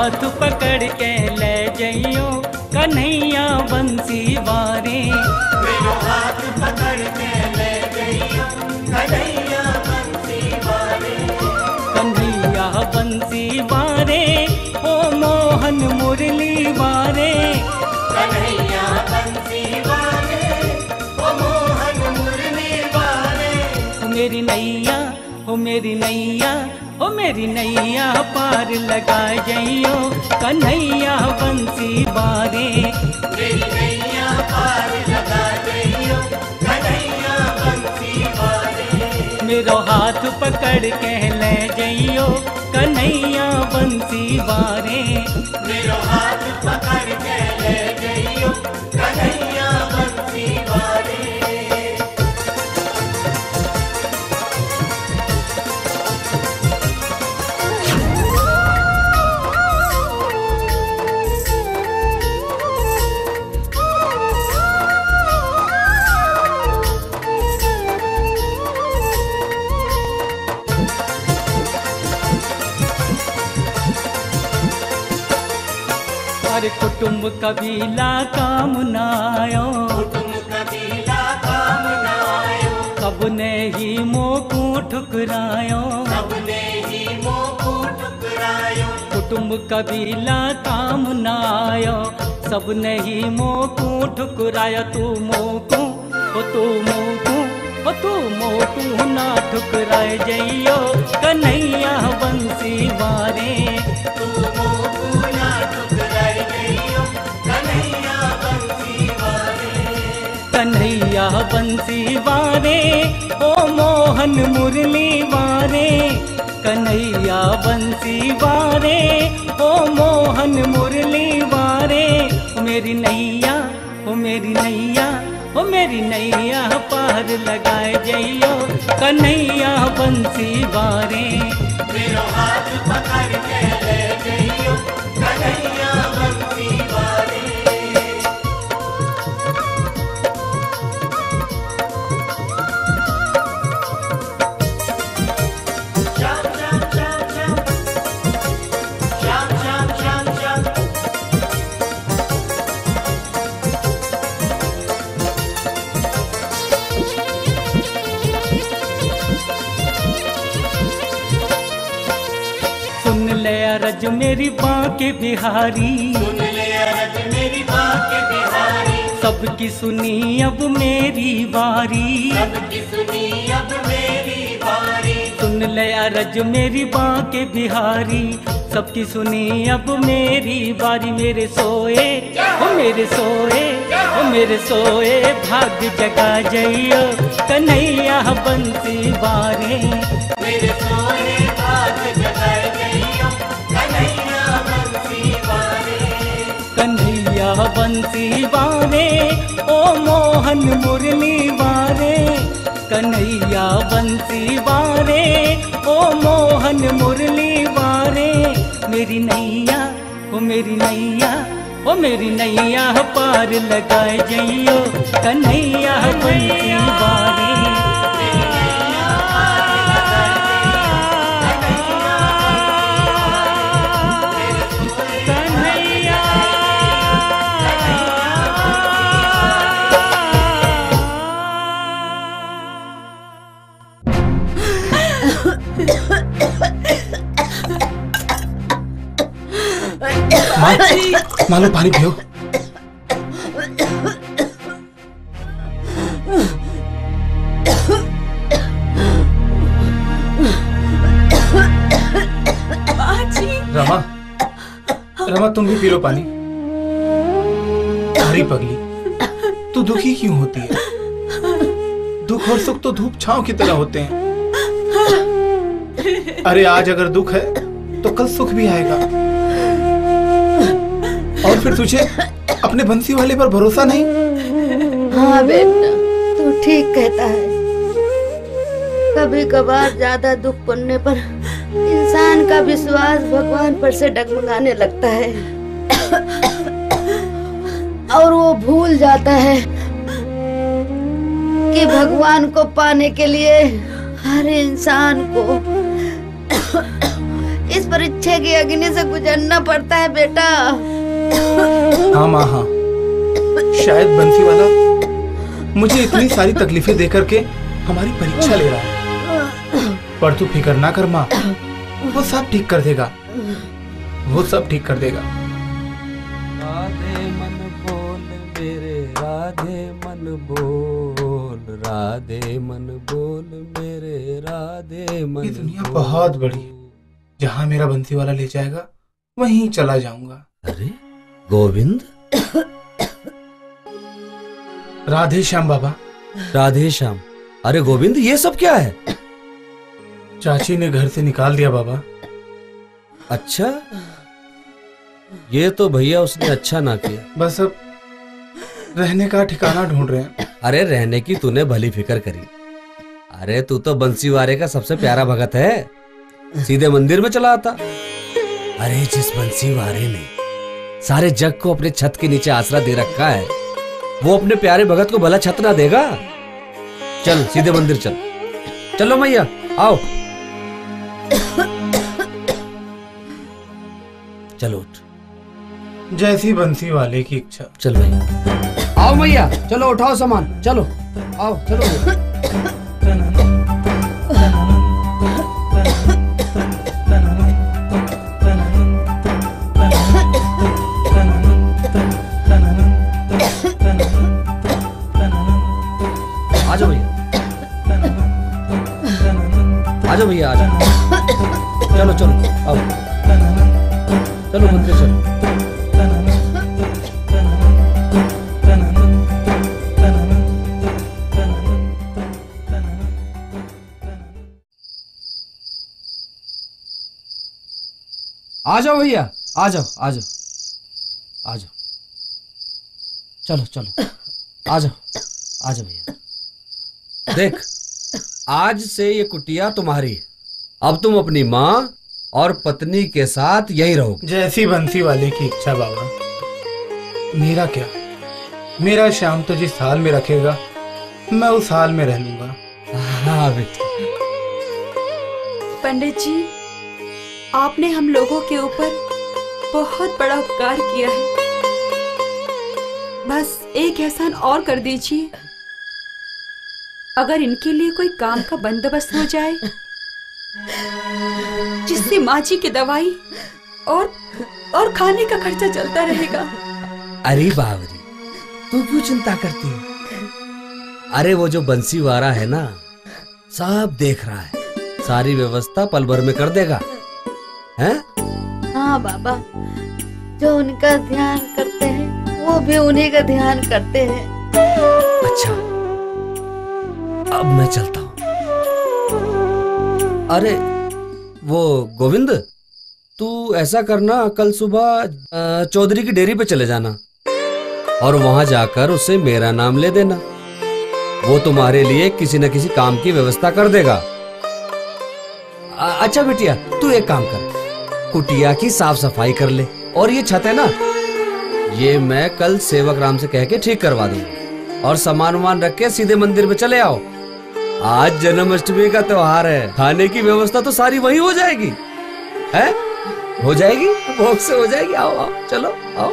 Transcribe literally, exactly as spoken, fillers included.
हाथ पकड़ के ले जइयो कन्हैया बंसी वारे। मेरो हाथ पकड़ के ले जइयो कन्हैया बंसी वारे। कन्हैया बंसी वारे, ओ मोहन मुरली वारे। कन्हैया बंसी वारे, ओ मोहन मुरली वारे। ओ मेरी नैया, ओ मेरी नैया, ओ मेरी नैया पार लगा जइयो कन्हैया बंसी वारे। मेरी नैया पार लगा जइयो कन्हैया बंसी वारे। मेरो हाथ पकड़ के ले जइयो कन्हैया बंसी वारे। मेरो हाथ पकड़ के ले जइयो कन्हैया बंसी वारे। अरे कुटुंब कबीला काम ना आयो, कुटुंब कबीला काम ना आयो। सबने ही मोकू ठुकरायो, सबने ही मोकू ठुकरायो। कुटुंब कबीला काम ना आयो, सबने ही मोकू ठुकरायो। तू मोकू ओ तू मोकू, ओ तू मोकू ना ठुकराए जइयो कन्हैया बंसी वारे। तू मोकू ना ठुकराए जइयो कन्हैया बंसी वारे। कन्हैया बंसी वारे, ओ मोहन मुरली वारे। कन्हैया बंसी वारे, ओ मोहन मुरली वारे। ओ मेरी नैया, ओ मेरी नैया, ओ मेरी नैया पार लगाए जइयो कन्हैया बंसी वारे। मेरो हाथ पकड़ के ले जइयो कन्हैया बंसी वारे। श्याम, श्याम, श्याम, श्याम। श्याम, श्याम, श्याम, श्याम। सुन ले अरज मेरी बांके बिहारी, सुन ले अरज मेरी बांके बिहारी। सबकी सुनी अब मेरी बारी, सबकी सुनी अब मेरी बारी। सुन ले अरज मेरी बांके बिहारी, सबकी सुनी अब मेरी बारी। मेरे सोए, ओ मेरे सोए, ओ मेरे सोए भाग जगा जइयो कन्हैया बंसी वारे। मेरे सोए भाग जगा जइयो कन्हैया बंसी वारे। कन्हैया बंसी वारे, ओ मोहन मुरली वारे। कन्हैया बंसी वारे, ओ मोहन मुरली वारे। मेरी नैया, ओ मेरी नैया, ओ मेरी नैया पार लगाए जइयो कन्हैया बंसी वारे। माँ, माँ लो पानी पियो। बाजी। रमा, रमा, तुम भी पी लो पानी। अरे पगली, तू दुखी क्यों होती है? दुख और सुख तो धूप छांव की तरह होते हैं। अरे, आज अगर दुख है, तो कल सुख भी आएगा। और फिर तुझे अपने बंसी वाले पर भरोसा नहीं? हाँ बेटा, तू ठीक कहता है। कभी कभार ज्यादा दुख पड़ने पर इंसान का विश्वास भगवान पर से डगमगाने लगता है और वो भूल जाता है कि भगवान को पाने के लिए हर इंसान को इस परीक्षा की अग्नि से गुजरना पड़ता है बेटा। हाँ माँ, हाँ। शायद बंसी वाला मुझे इतनी सारी तकलीफें दे करके हमारी परीक्षा ले रहा है, पर तू फिक्र ना कर माँ, वो सब ठीक कर देगा, वो सब ठीक कर देगा। राधे मन बोल मेरे, राधे मन बोल, राधे मन बोल मेरे, राधे मन। ये दुनिया बहुत बड़ी है, जहाँ मेरा बंसी वाला ले जाएगा वहीं चला जाऊंगा। अरे गोविंद। राधे श्याम बाबा। राधे श्याम। अरे गोविंद, ये सब क्या है? चाची ने घर से निकाल दिया बाबा। अच्छा, ये तो भैया उसने अच्छा ना किया। बस अब रहने का ठिकाना ढूंढ रहे हैं। अरे रहने की तूने भली फिक्र करी। अरे तू तो बंसीवारे का सबसे प्यारा भगत है, सीधे मंदिर में चला आता। अरे जिस बंसीवारे ने सारे जग को अपने छत के नीचे आसरा दे रखा है, वो अपने प्यारे भगत को भला छत ना देगा? चल सीधे मंदिर चल। चलो मैया, आओ। चलो उठ। जैसी बंसी वाले की इच्छा। चल भाई। आओ मैया, चलो उठाओ सामान, चलो। आओ, चलो भैया। आ जाओ भैया। आ जाओ भैया, आ जाओ। चलो, चलो, आओ। चलो, मंदिर चलो। आ जाओ भैया, आ जाओ, आ जाओ, आ जाओ। चलो, चलो, आ जाओ, आ जाओ भैया। देख, आज से ये कुटिया तुम्हारी है। अब तुम अपनी माँ और पत्नी के साथ यहीं रहोगे। जैसी बंसी वाले की इच्छा बाबा। मेरा क्या, मेरा श्याम तो जिस हाल में रखेगा, मैं उस हाल में रह लूंगा। हाँ बेटा। पंडित जी, आपने हम लोगों के ऊपर बहुत बड़ा उपकार किया है। बस एक एहसान और कर दीजिए, अगर इनके लिए कोई काम का बंदोबस्त हो जाए, जिससे माँ जी की दवाई और, और खाने का खर्चा चलता रहेगा। अरे बावरी, तू क्यों चिंता करती है? अरे वो जो बंसीवारा है ना, सब देख रहा है, सारी व्यवस्था पल भर में कर देगा, हैं? हाँ बाबा, जो उनका ध्यान करते हैं, वो भी उन्हीं का ध्यान करते हैं। अच्छा, अब मैं चलता हूँ। अरे, वो गोविंद, तू ऐसा करना, कल सुबह, अ, चौधरी की डेयरी पे चले जाना और वहां जाकर उसे मेरा नाम ले देना। वो तुम्हारे लिए किसी न किसी काम की व्यवस्था कर देगा। अ-, अच्छा बिटिया, तू एक काम कर, कुटिया की साफ सफाई कर ले। और ये छत है ना, ये मैं कल सेवक राम से कह के ठीक करवा दूंगा। और सामान वामान रख के सीधे मंदिर में चले आओ। आज जन्माष्टमी का त्योहार है, खाने की व्यवस्था तो सारी वहीं हो जाएगी, है? हो जाएगी, भोग से हो जाएगी। आओ, आओ, चलो, आओ।